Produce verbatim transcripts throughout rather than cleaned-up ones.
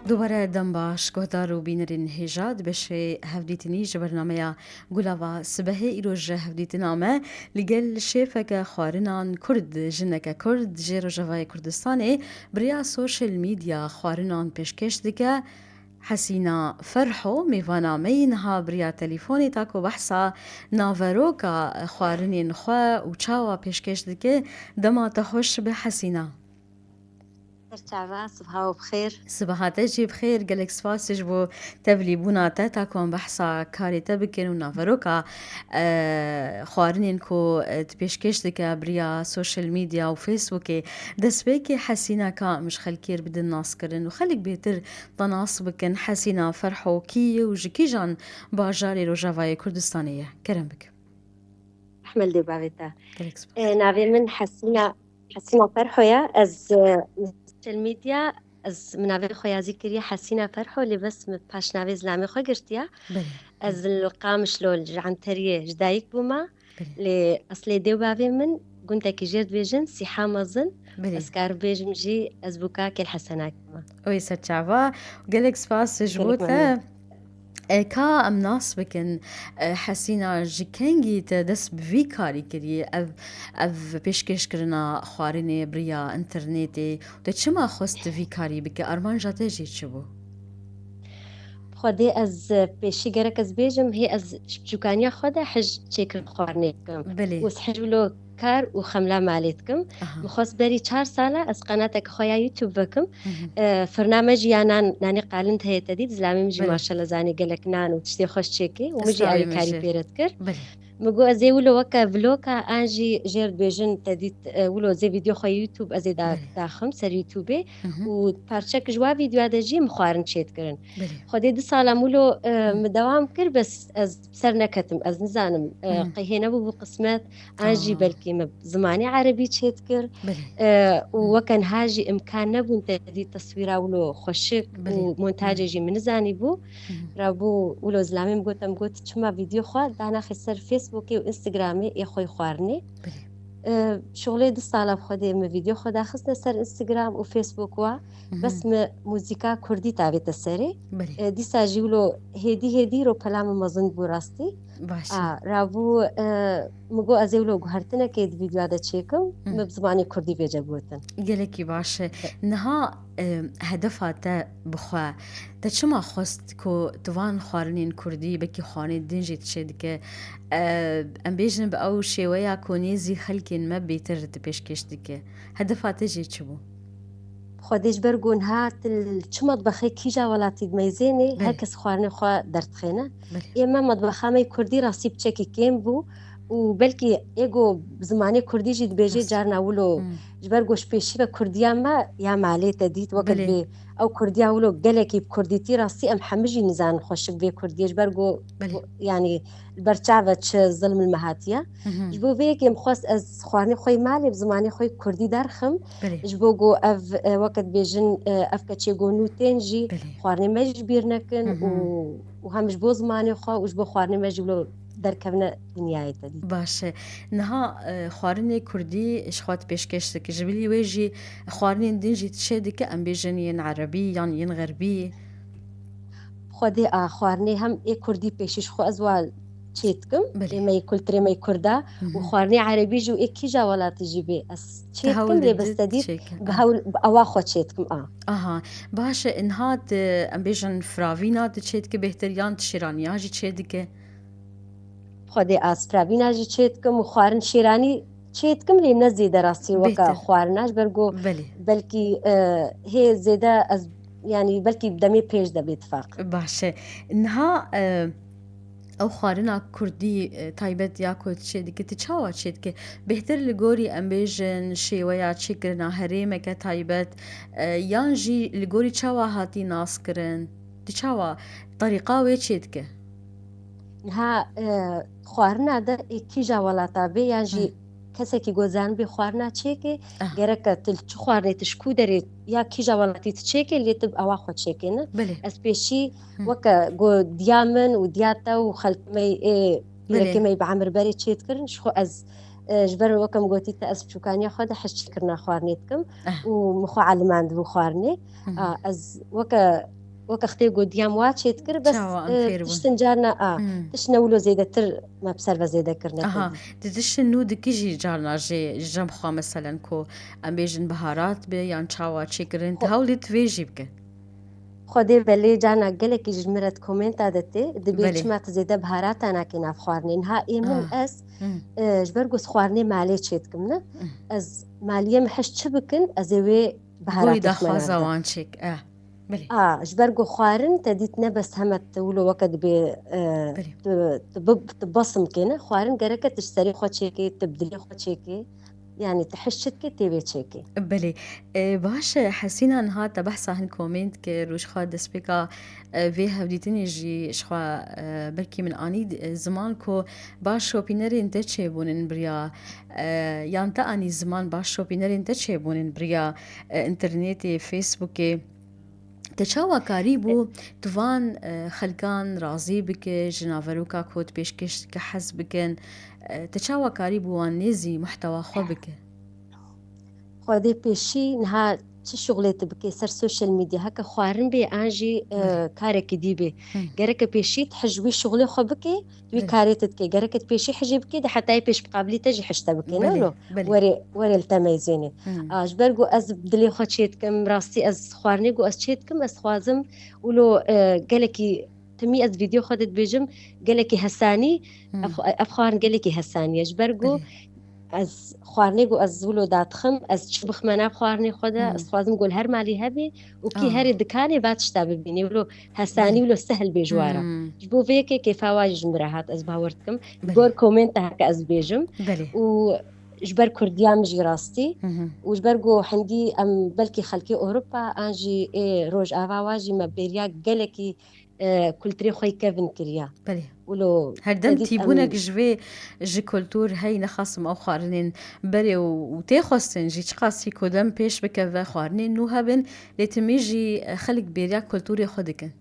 Dubare dem baş, guhdar û bînerên hêja, di beşê hevdîtinî ji bernameya Gulava Sibehê îro ji hevdîtina me li gel şêfeke xwarinan Kurd, jineke Kurd jê Rojavayê Kurdistanê bi riya sosyal medya xwarinan pêşkêş dike. Hesîna Ferho, mêvana me yî niha bi riya telîfonê ta ku behsa naveroka xwarinên xwe û çawa pêşkêş dike, dema te xweş be Hesîna. Serçava, sibaha we bi xêr. Sibaha te jî bi xêr, gelek spas ji bo tevlîbûna te, ta ku em behsa karê te bikin û naveroka, e, xwarinên ku, e, tu pêşkêş dike bi riya sosyal medya û Facebookê. Destpêkê Hesîna ka em ji xelkê re bidin naskirin û xelk bêtir te nas bikin. Hesîna Ferho kî ye û ji kîjan bajarê Rojavayê Kurdistanê ye? Kerem bike. Rehme li dê bavê te. Gelek spas. E, navê min Hesîna, Hesîna Ferho ye. Ez, e, sosyal medya, ez min navê xwe yazî kiriye Hesîna Ferho, lê bes min paşnavê zilamê xwe girtiye. Belê. Ez li Qamişlo, ji Enteriyê ji dayik bûme. Belê. Lê eslê dê û bavê min gundekî jêr dibêjin Sîha Mezin. Belê. Ez karim bêjim jî ez bûka Kêl Hesenakê me. Oy serçava. Gelek spas ji bo Gelek te. memnun. E, ka em nas bikin, e, Hesîna, ji kengî te dest bi vî karî kiriye, ev, ev pêşkêşkirina xwarinê bi riya înternetê, te çima xwest tu vî karî bike? Armanca te jî çi bû? Xwedê ez, e, pêşî gerek ez bêjim, hê ez ji biçûkaniya xwe de hij çêkirin xwarinê dikim. Belê. Û ez hij wilo kar û xemla malê dikim. Aha. Min xwest berî çar sala ez qenateke xwe ya YouTube vekim. Hı hı. E, firna me jî ya nan, nanê qalind heye te dît, zilamê min jî Belê. maşallah zanê gelek nan û tiştê xweş çêkê û min jî Destawê me alîkarî jê. pê re dikir. Belê. Min got ez ê wilo weke vloga an jî jêr dibêjin te dît, e, wilo zê vîdeo xwe YouTube ez ê da-, Belê. daxim ser YouTubeê Hı hı. û parçek ji wa vîdeoya de jî min xwarin çê dikirin. Belê. Xwedê du sala min wilo, e, Hı. min dewam kir, bes ez ser neketim, ez nizanim, e, Hı. qey hê nebûbû qismet, an jî Tamam. belkî min zimanê erebî çê dikir. Belê. E, û Hı. weke niha jî imkan nebûn te dî teswîra wilo xweşik Belê. û montajê Hı. jî min nizanîbû. Hı. Rabû wilo zilamê min got, em got, çima vîdeo xwe danaxê ser Facebookê û Instagramê ê xwe yê xwarinê. Belê. E, şixulê du sala bi xwedê min vîdeo xwe daxistine ser Instagram û Facebook wa. Hı hı. Bes min muzîka kurdî tavête serê. Belê. E, dîsa jî wilo hêdî hêdî ropela min mezin bû rastî. Baş e. A, rabû, e, min got ez ê wilo guhertinekê di vîdyoa de çêkim, Hı. min bi zimanê kurdî vêce gotin. Gelekî baş e. E. Niha, e, hedefa te bi xwe, te çima xwest ku tu van xwarinên kurdî, belkî xwarinên din jî tu çê dike, e, em bêjin bi ew şêweya ku nêzî xelkên me bêtir tu pêşkêş dike? Hedefa te jî çi bû? Xwedê ji ber ku niha tu li çi metbexê kîja welatî dimeyzênê, Belê. her kes xwarinê xwe derdixêne. Belê. Ê me metbexa me yê kurdî rastî piçekî kêm bû û belkî ê ku zimanê kurdî jî dibêjê Rast. carna wilo Hmm. ji ber ku ji pêşî ve kurdiya me ya malê te dît weke Belê. dibê ew kurdiya wilo gelekî bi kurdîtî rastî em hemî jî nizanin xweşik vê kurdiyê ji ber ku Belê. ku- yanî li ber çav e çi zilm li me hatiye. Hı hı. Ji bo vê yekê min xwest ez xwarinê xwe yê malê bi zimanê xwe yê kurdî derxim. Belê. Ji bo ku ev, e, weke dibêjin, e, ev keçê ku nû tên jî Belê. xwarinê me jî ji bîr nekin Hı hı. û, û hem ji bo zimanê xwe û ji bo xwarinê me jî wilo derkevine dinyayê te dî. Baş e. Niha, e, xwarinê kurdî ji xwe tu pêşkêş dike. Ji bilî wê jî xwarinên din jî tu çê dike, em bêjin yên erebî yan yên xerbî. Xwedê a xwarinê hem ê kurdî pêşî ji xwe ez wa çê dikim. Belê. Ê me yê kulturê me yê kurda Hı û hı. xwarinê erebî jî û ê kîja welatî jî bê ez çê Te dikim, hewl lê dide bes te dît çêkin. bi A. hewl, bi ewa xwe çê dikim a. Aha, baş e, niha tu, em bêjin firavîna tu çê dike bêhtir yan tu şêraniya jî çê dike? Xwedê a firavîna jî çê dikim û xwarin şêranî çê dikim, lê ne zêde rastî weke Bêhtir. xwarina ji ber ku Belê. belkî, e, hê zêde ez, yanî belkî demê pêş de bê tifaq. Baş e. Niha, e, ew xwarina kurdî, e, taybet ya ku tu çê dike, tu çawa çê dike? Bêhtir li gorî em bêjin şêweya çêkirina herêmeke taybet, e, yan jî li gorî çawa hatî naskirin? Tu çawa terîqa wê çê dike? Niha, e, xwarina de ê kîja welata bê yan jî Hı. kesekî ku zanibê xwarina çêke, Aha. gereke tu li çi xwarinê tu ji ku derê ya kîja welatî tu çêke lê tu bi ewa xwe çêkêne. Belê. Ez pêşî Hı. weke ku diya min û diya te û xelkê me ê Belê. pîrekê me yê bi emir berê çê dikirin, ji xwe ez, e, ji ber weke min gotî te ez biçûkaniya xwe de hij çêkirina xwarinê dikim Eh. û min xwe elimandibû xwarinê. Hı hı. A, ez weke weke xtê got diyam wa çêdikir, bes, Çawa em e, fêr bûn? Tiştin carna a, Hmm. tiştine wilo zêdetir me bi ser ve zêde kirine Aha, tevî. Di tiştin nû dikî jî carna jê ji cem xwe meselen ku em bêjin biharat be yan çawa çêkirin, tu Xwe- hewlî tu vê jî bike. Xwedê belê carna gelekî ji min re di komenta de tê, dibê Belê. çima tu zêde biharata nakê nav xwarinê. Niha ê min Ah. ez, Hmm. e, ji ber ku ez xwarinê malê çêdikim ne, Hmm. ez maliyê min heş çi bikin, ez ê wê Gorî biharatê xwe daxwaza navda. wan çêk. Eh. Belê. A, ji ber ku xwarin te dît ne bes heme tu wilo weke dibê, e, Belê. tu, tu bi, tu basm kêne. Xwarin gereke tu ji serê xwe çêkê, tu bi dilê xwe çêkê. Yani tu hiş çi dikê tê vê çêkê. Belê. E, baş e, Hesîna niha te behsa hin komênt kir û ji xwe destpêka, e, vê hevdîtinê jî ji xwe, e, belkî min anî, e, ziman ku baş şopînerên te çêbûnin biriya, e, yan te anî ziman baş şopînerên te çêbûnin biriya, e, înternetê, Facebookê. Te çawa karîbû tu van, e, xelkan razî bike, ji naveroka ku tu pêşkêş dike hez bikin? E, te çawa karîbû wan nêzî muhtewa xwe bike? Xwedê pêşî niha çi şuxlê tu bikê ser social media, heke xwarin bê an jî, e, Belê. karekî dî bê. Hı. Gereke pêşî tu hej wî şuxlê xwe bikê, wî Belê. karê tu dikê. Gereke tu pêşî hejê bikê, de hetayê pêş biqabilî te jî hej te bikê, ne Belê, wilo? belê. Werê, werê li te meyzênê. Hmm. A, ji ber ku ez bi dilê xwe çêdikim, rastî ez xwarinê ku ez çêdikim, ez dixwazim wilo, e, gelekî timî ez vîdeo xwe de dibêjim, gelekî hesanî, Hmm. ev, ev xwarin gelekî hesanî ye. Ji ber ku Belê. ez xwarinê ku ez wilo dadixim, ez çi bixme nav xwarinê xwe de, Hmm. ez dixwazim ku li her malî hebe û kî Ah. herê dikanê va tişta bibînê, wilo hesanî, Belê. wilo sehl bê ji wa re. Hmm. Ji bo vê yekê kêfa wa jî ji min re hat, ez bawer dikim. Belê. Gor komenta heke ez bêjim. Belê. Û ji ber Kurdiya min jî rastî. Hı hı. Û ji ber ku hindî em belkî xelkê Ewropa an jî ê Rojava wa jî me bêriya gelekî, e, kulturê xwe yî kevin kiriya. Belê. Wilo Her dem te dît em tîbûnek ji vê, ji kultur hey nexasim ew xwarinên berê û, û tê xwestin jî çiqasî ku dem pêş bikeve xwarinên nû hebin, lê timî jî, e, xelk bêriya kulturê xwe dikin.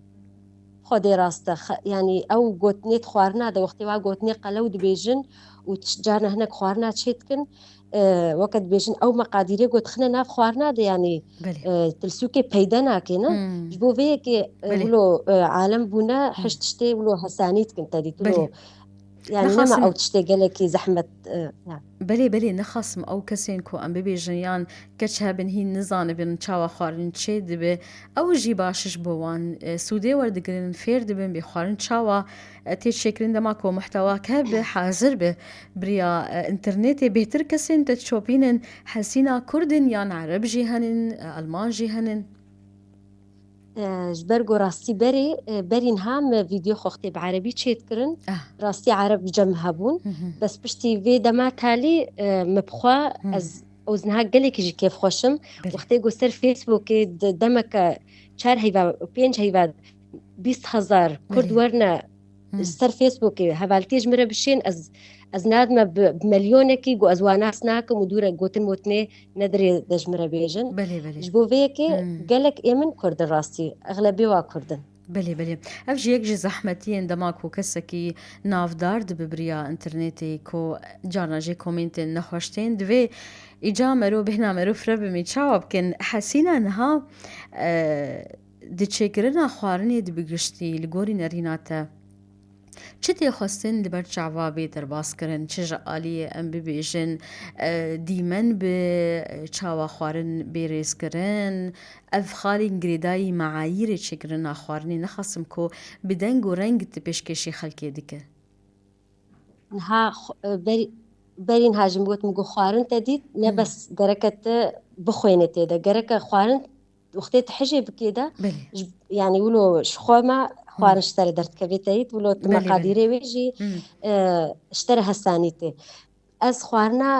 Xwedê rast e. Xe-, yanî ew gotinê di xwarina de wextê wa gotinê qelew dibêjin û ç-, carna hinek xwarina çê dikin, e, weke dibêjin ew meqadîrê ku dixine nav xwarina de, yanî, Belê. e, tilsûkê peyde nake, ne? Hmm. Ji bo vê yekê, e, Belê. wilo, e, alem bûne, Hmm. hiş tiştê wilo hesanî dikin te dît, wilo Belê. Yani nema Nexasim ew tiştê gelekî zehmet, e, ya. Belê, belê, nexasim ew kesên ku em bibêjin yan keç hebin hîn nizanibin çawa xwarin çê dibe, ew jî baş ji bo wan, e, sûdê werdigirin, fêr dibin bê xwarin çawa, e, tê çêkirin dema ku muhtewak hebe, hazir be. Biriya, e, înternetê bêhtir kesên te çopînin, hesîna Kurd in yan Ereb jî henin, e, Alman jî henin. E, ji ber ku rastî berê, e, berî niha me vîdeo xwe wextê bi erebî çêdikirin. Ah. Rastî ereb cem hebûn. Hı hı. Bes piştî vê dema talî, e, me bi xwe Hı. ez, ez niha gelekî jî kêfxweş im. Belê. Wextê ku ser Facebookê di demeke çar heyva, pênc heyva, bîst hezar Kurd Belê. werine Hı. ser Facebookê hevaltiyê ji min re bişên, ez, ez nadime bi, bi milyonekî ku ez wan nas nakim û dûre gotin motinê nedirê de ji min re bêjin. Belê, belê. Ji bo vê yekê Hmm. gelek ê min Kurd in rastî, exlebê wa Kurd in. Belê, belê. Ev jî yek ji zehmetiyên dema ku kesekî navdar dibe biriya înternetê ku carna jê komêntên nexweş tên, divê îca mero, bêhna mero fire bimî çawa bikin. Hesîna niha, e, di çêkirina xwarinê di bi giştî li gorî nerîna te çi tê xwestin li ber çava bê derbas kirin, çi ji aliyê em bibêjin, e, dîmen bi, e, çawa xwarin bê rêzkirin, ev xalên girêdayî meayîrê çêkirina xwarinê nexasim ku bi deng û reng tu pêşkêşî xelkê dike. Niha xw-, e, berî, berî niha jî min got, min got xwarin te dît, ne Hmm. bes gereke tu bixwêne tê de. Gereke xwarin wextê tu hejê bikê de, Belê. ji, yani wilo ji xwe me xwarin Hmm. ji te re derdikevê te dît, wilo tu Belê, belê. meqadîrê wê jî, Hmm. e, ji te re hesanî tê. Ez xwarina,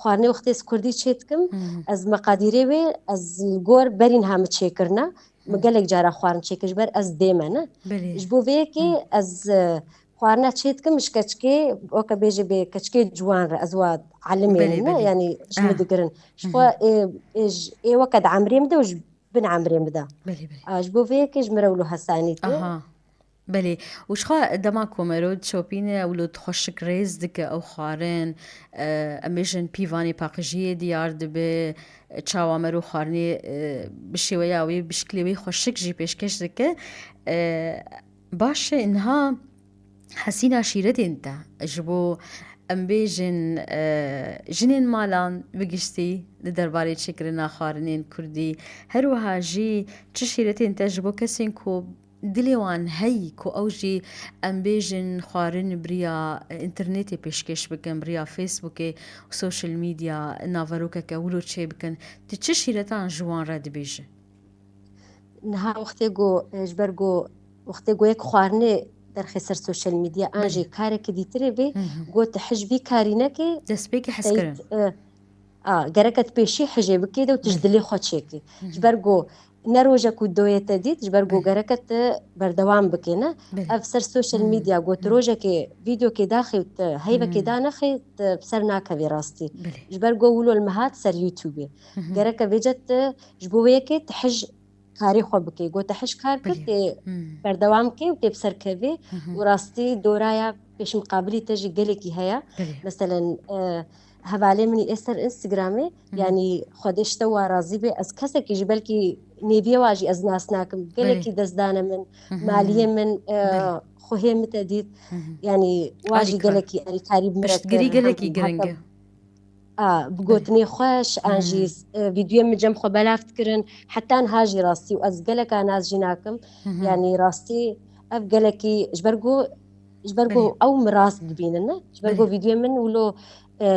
xwarinê wextê ez kurdî çê dikim, Hmm. ez meqadîrê wê, ez li gor berî niha min çêkirine, min Hmm. gelek cara xwarin çêkir, ji ber ez dê me ne. Belê. Ji bo vê yekê Hmm. ez, e, xwarina çê dikim ji keçikê, weke bêjê bê keçikê ciwan re, ez wa elimê Belê, ne, belê. yanî ji min Ah. digirin. Ji Hı hı. xwe ê, ê, ê weke di emrê min de û ji bin emrê min de. Belê, belê. A, ji bo vê yekê ji min re wilo hesanî tê. Aha. Belê. Û jixwe dema ku mero dişopîne, wilo xweşik rêz dike ew xwarin, e, em bêjin pîvanê paqijiyê diyar dibe, çawa mero xwarinê, e, bi şêweya wê, bi şiklê wê xweşik jî pêşkêş dike. E, baş e, niha Hesîna şîretên te ji bo, em bêjin, e, jinên malan bi giştî li derbarê çêkirina xwarinên kurdî, her wiha jî çi şîretên te ji bo kesên ku dilê wan heyî ku ew jî, em bêjin, xwarin bi riya, e, înternetê pêşkêş bikin, bi riya Facebookê û social media naverokeke wilo çêbikin, tu çi şîretan ji wan re dibêjî? Niha wextê ku, e, ji ber ku wextê ku yek xwarinê derxê ser social media an Belê. jî karekî dîtirê bê, Hı hı. ku tu hij vî karî nekê, Destpêkê hez teyt, kirin. e, a, gereke tu pêşî hijê bikê de û tu ji Belê. dilê xwe çêkê. Hı hı. Ji ber ku ne roje ku doyê te dît, ji ber ku Belê. gereke tu berdewam bikê, ne? Belê. Ev ser social Hı. media ku tu Hı. rojekê vîdeokê daxê û tu heyvekê Hı. danexê, tu bi ser nakevê rastî. Belê. Ji ber ku wilo li me hat ser YouTubeê. Hı hı. Gereke vêce tu ji bo wê yekê tu hij karê xwe bikê. Got te hij kar kir, Belê. tê Hmm. berdewam kê û tê bi ser kevê. Hı hı. Û rastî doraya pêşmiqabilî te jî gelekî heye. Belê. Meselen, e, hevalê min ê ser Instagramê, Hı hı. yanî Xwedê ji te wa razî be, ez kesekî jî belkî nêviyê wa jî ez nas nakim. Gelekî Belê. destdane min, Hı hı. maliyê min, e, Belê. xwehê min te dît. Hı hı. Yanî wa jî Alîkar. gelekî alîkarî bi min re Piştgirî kir, hem gelekî giring heta e. A, bi Belê. gotinê xweş, an jî, Hmm. e, vîdyoyên min cem xwe belav dikirin, heta niha jî rastî û ez geleka nas jî nakim. Hı hı. Yanî rastî ev gelekî ji ber ku, ji ber ku Belê. ew min rast dibînin, ne? Ji ber ku Belê. vîdyoyên min wilo, e,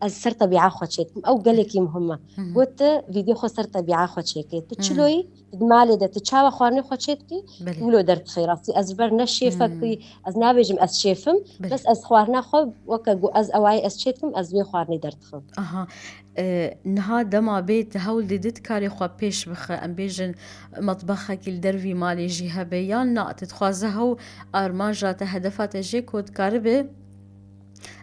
ez ser tebîa xwe çêdikim. Ew Belê. gelekî muhim e. Hı hı. Got tu vîdyo xwe ser tebîa xwe çêkê. Tu Hı. çiloyî, tu di malê de tu çawa xwarinê xwe çêdikî, Belê. wilo derdixê rastî. Ez ji ber ne şêfekî, Hmm. ez nabêjim ez şêfim, Belê. bes ez xwarina xwe weke ku ez ewayê ez çêdikim, ez wê xwarinê derdixim. Aha. E, niha dema bê tu hewl didî tu karê xwe pêş bixe, em bêjin metbexekî li dervî malê jî hebe, yan na, tu dixwaze hew armanca te, hedefa te jê ku dikaribe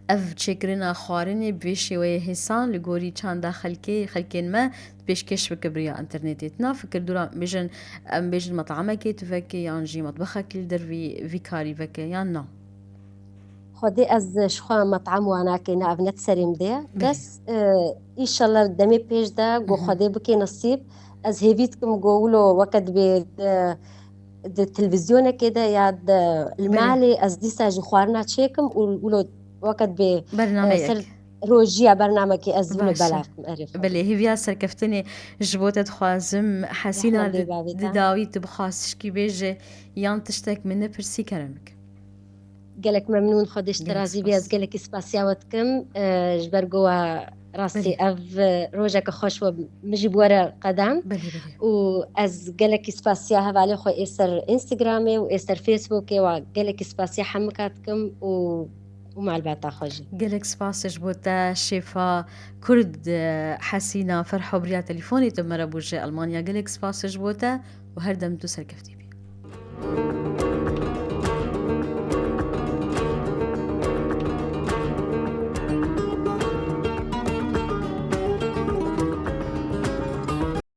ev çêkirina xwarinê bi vê şêweyê hêsan li gorî çanda xelkê, xelkên me pêşkêş bike bi riya înternetê. Tu na fikir dûra, em bêjin, em bêjin metamekê tu vekê yan jî metbexekî li dervî vî karî veke yan na? Xwedê ez ji xwe metam wa nakê, ne, ev ne di serê min de ye. Belê. Bes, e, înşallah demê pêş de ku Hı hı. Xwedê bike nesîb, ez hêvî dikim ku wilo weke dibê, e, di televîzyonekê de ya di li Belê. malê ez dîsa jî xwarina çêkim û wilo weke dibê, e, Bernameyek. ser rojiya bernamekê ez wilo Baş e. belav kim, erê xwe. Belê, hêviya serkeftinê ji bo te dixwazim. Hesîna, Rehmet di, bê bavê di te. dawî tu bi xwazişkî bêje yan tiştek min nepirsî kerem bike. Gelek memnûn, Xwedê ji te Gelek razî bê, ez spas. gelekî spasiya we dikim, e, ji ber ku we rastî Belê. ev, e, rojeke xweş we min jî bi we re qedand. Belê, belê. Û ez gelekî spasiya hevalê xwe ê ser Instagramê û ê ser Facebookê, we gelekî spasiya hemika dikim û, û malbata xwe jî. Gelek spas ji bo te şêfa Kurd, e, Hesîna Ferho bi riya telefonê tu bi me re bû ji Almanya. Gelek spas ji bo te û her dem tu serkeftî.